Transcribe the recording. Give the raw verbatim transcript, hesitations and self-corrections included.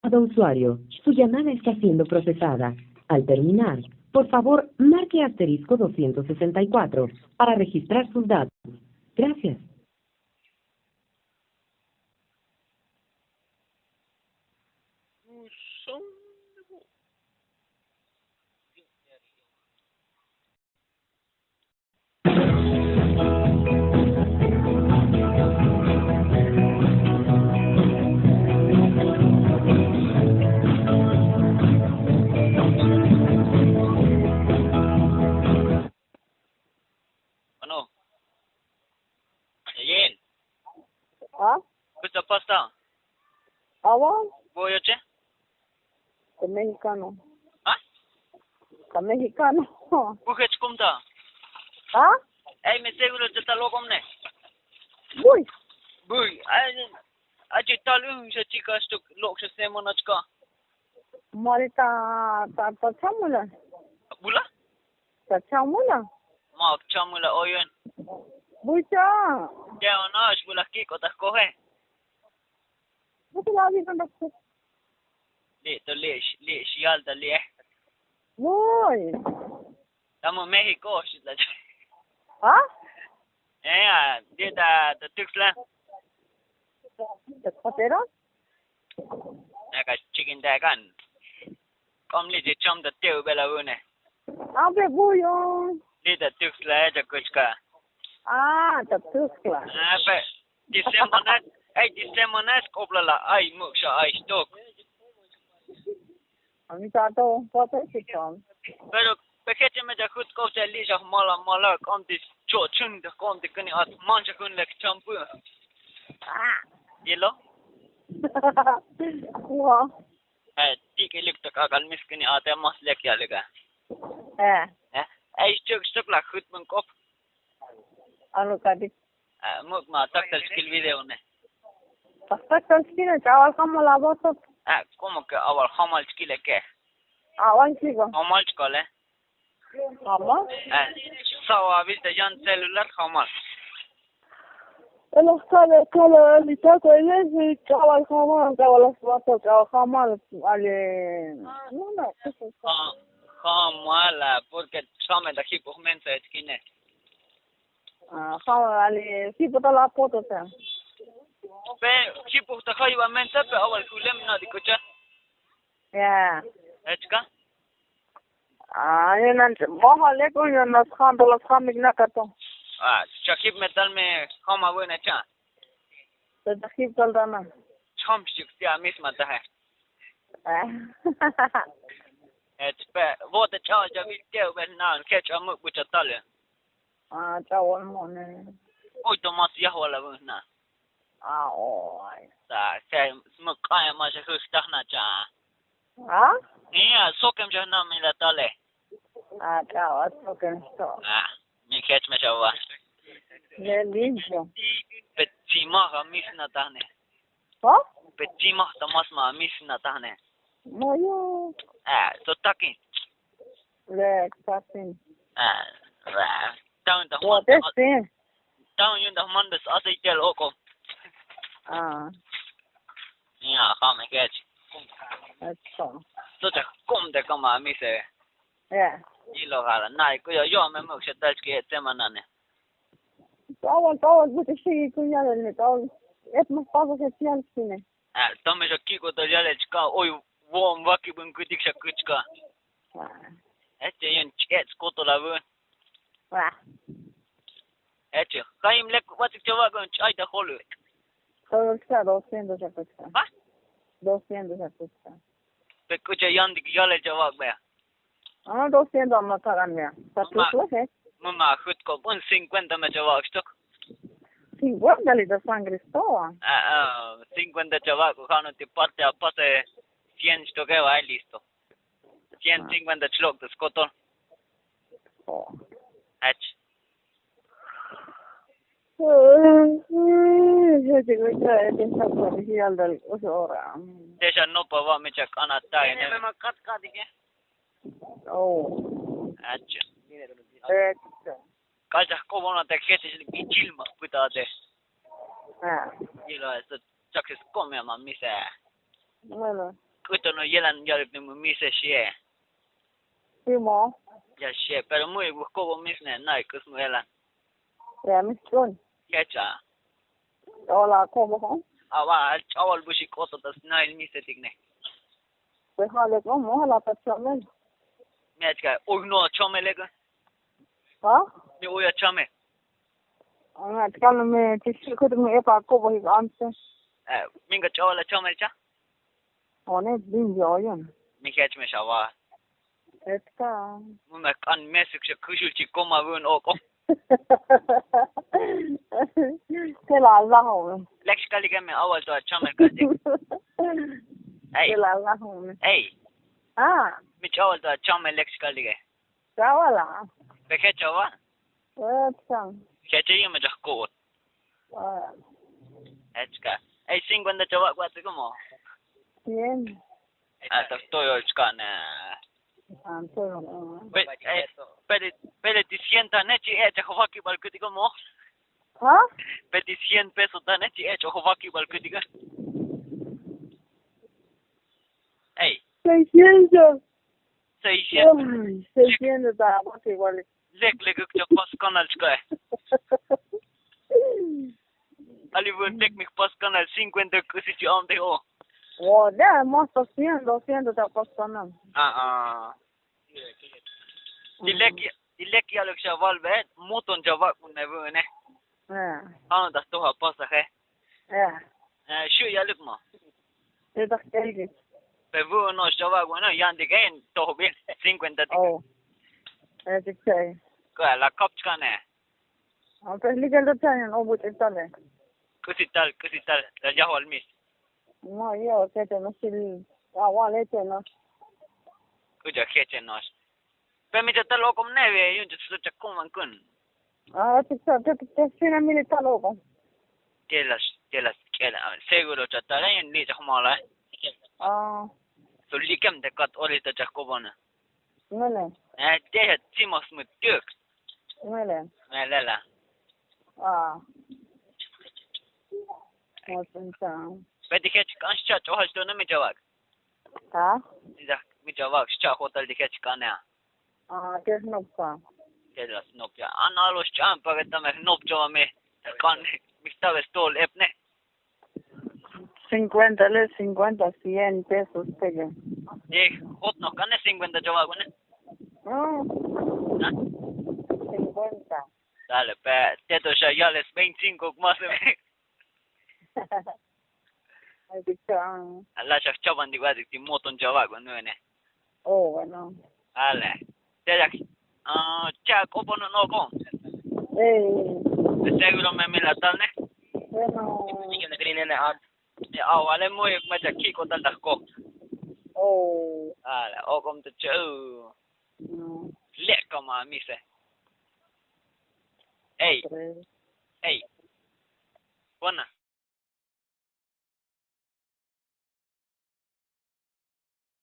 Estimado usuario, su llamada está siendo procesada. Al terminar, por favor, marque asterisco doscientos sesenta y cuatro para registrar sus datos. Gracias. Bueno. Yayin. ¿Ah? Kucha pasta. Awa. Boyoche. Ka mexicano. ¿Ah? Ka mexicano. Bujech kumta. ¿Ah? Ay, me seguro te ta lokomne. Buy. Buy. Ay, ay, tal un se chica esto lo que se mona chica. Mari ta, ta, ta chamula. Bula? Ta chamula. Ma chamula oyen. Bucha. Ya no, es bula kiko ta coge. Bucha la vi con doctor. Li to li, li, si alta li, eh. Uy. Estamos en México, si la. ¿Ah? Eh, ah, di ta, ta Tuxtla. ¿Ta cotero? Naka chikin dakan. Kom li je chom ta teu bela une. Abe buyo. Li ta Tuxtla, eh, ta kuchka. Ah, ta Tuxtla. Ah, pe. Di semonas, ay, di semonas kopla la, ay, muksha, ay, stok. Ami ta to, pote si chom. Pero pe keche me ja hut kop ja li ja mala, mala, kom di cho chun, kom di kani at man ja kun lek champu. Ah. Yelo? Wa. Eh, ti ke lek ta kakal mis kani ate mas lek ya lek a. Eh. Eh, eh, stuk, stuk la hut men kop. Anu kadi. Ah, muk ma taktal chkil video ne. Taktal chkil, awal jamal abotot. Ah, ¿cómo que awal jamal chkil ke? Awal chkil. Jamal chkol, eh. Jamal? Ah, sawa vista yan celular jamal. Elo kale, kale, li tako, eh, si, kawal jamal, kawal jamal, kawal jamal, ale, no, no. Ah, jamal, ah, porque samen da hipo mensa etkine. Ah, jamal, ale, hipo ta la poto ta. Pe, hipo ta jaiba mensa, pe awal kulem na di kucha. Ya. Echka? Ah, yo nan mojo le ko yo nos jando los jamik na kato. Ah, chakip metal me jama buena cha. Te chakip tal dana. Chom shik tia misma tahe. Ah. Et pe, vote cha ja vi teu ben nan, ke cha mu bucha tale. Ah, cha wal mo ne. Uy, Tomas ya wala bu na. Ah, oy. Ta, ke, smuk kaya ma ja hus tahna cha. Ah? Ni, ah, sokem ja na mi la tale. Ah, cha wa sokem so. Ah, mi kech me ja wa. Ne limpio. Pe chima ha mis na tahne. ¿Oh? Pe chima Tomas ma mis na tahne. No yo. Ah, so taki. Le, tasin. Ah, ah. Taun ta Wa man. Te sin. Taun yun ta man bes aceite el oko. Ah. Ya, ha me kech. Eso. So ta kom de kama mi se. Ya. Ilo hala, nai, kuyo, yo me muk se tal ke tema nane. Tawal, tawal, bu te shigi kunya le, tawal. Et mas pago se tial sine. Ah, tome yo kiko to ya le chka, oy, wom, waki bun kutik sha kuchka. Ah. Eche yon chet skoto la bun. Ah. Eche, kaim lek watik chawak on chay ta holu. Todo está doscientos sha kuchka. ¿Ah? Doscientos sha kuchka. Pe kucha yan dik ya le chawak be. Ah, doscientos ma pagan mea. Sa Mama, tu, eh. Mama, hut ko bun cincuenta me chawak stok. Cincuenta litros sangre esto. Ah, ah, cincuenta chawak, ko kano ti parte a pase cien stok e va listo. Cien cincuenta chlok de skoton. Oh. Ach. Ay, ya llegó otra vez esa policía al del oso ahora. Desha no pa va me chak ana ta. Tiene ene. Me ma kat kat dike. Oh. Acha. Esto. Kalcha como una te que se bichil ma puta te. Ah. Y lo esto chak se come ma misa. Bueno. K'uto no yelan yalik ni mu mise xie. Simo. Ya xie pero mu ikuj kobo mis ne na ik'us mu yelan. Ya mis ch'un. Jecha. Ola kobo ho. Awa ch'awal buxi k'oto tas na il mise tik ne. Pues ha le komo la ta chomel. Mechka uy no chomel eko. Ha? Ni uy chomel. Ana tikal me tisi kut me epa kobo hik amse. Minga ch'awal chomel cha. One bin yo yon. Mi hech me xawa. Etka. Mu me k'an mesuk xa kuxul chi koma vun oko. Te la lajo me. Lek xkalike me awal to achame kaltik. Ey. Te la lajo me. Ey. Ah. Mi ch'awal to achame lek xkalike. Chawala. Pe ke chawa. Etka. Ke che yeme chak kot. Echka. Ey, cincuenta chavak' watsi komo. Cien. Ata toyo chkane. Pele ti cien tane chi e' chajovakibal kuti komo. Ha? Pele ti cien peso tane chi e' chajovakibal kuti ka. Ey. Seiscientos. Seiscientos. Seiscientos ta vos iguales. Lek lek k'u cha pas kanal chka'e. Ali vun lek mi pas kanal cincuenta k'usi chi am te o. O de mas doscientos doscientos ta pas kanal. Ah ah. Di lek di lek ya lek xa valve muton cha vak' un ne vune. Ah. Ah ta to ha pasaje. Ah. Xu' yalik ma. Pe vu' no'ox chavak' bueno yan tik en tojbil cincuenta tik. K'o la kap chkane. K'usi tal k'usi tal la yajval mis. Ma yo kechenox. Awal echenox. K'u cha jechenox. Pe mi cha tal okom neve yun cha tsuto cha kuman kun. Ah, te te te sina mi le tal okom. Te las te las k'ela seguro cha tal en li cha jmala. Ah. Su likem te kat ori ta cha kubona. Mele. Eh, te cha tsimos mu tuk. Mele. Mele la. Ah. Pe ti jech k'an xcha' ch'ojal xto na mi cha vak'. Ha? Mi cha vak' xcha' jotal ti jech k'an ya. Ah, te snop ka. Te la snop ya. Ana lo xch'an pa ke ta me snop chava me. K'an mi stave stol ep ne. Cincuenta le cincuenta cien pesos teke. Jot no k'ane cincuenta chavak' une. Cincuenta. Dale pe teto xa yales veinticinco mas. Ala xa chavan di guadik ti moton chavak' une. Oh, bueno. Ale. Te yak. Ah, cha' k'opo no noko. Eh. Seguro me mi la tal ne. Bueno. Ni a vale muy me cha kiko tal ta ko. Oh. Ale okom te chu. Leko ma mi se. Ey. Ey. Bona.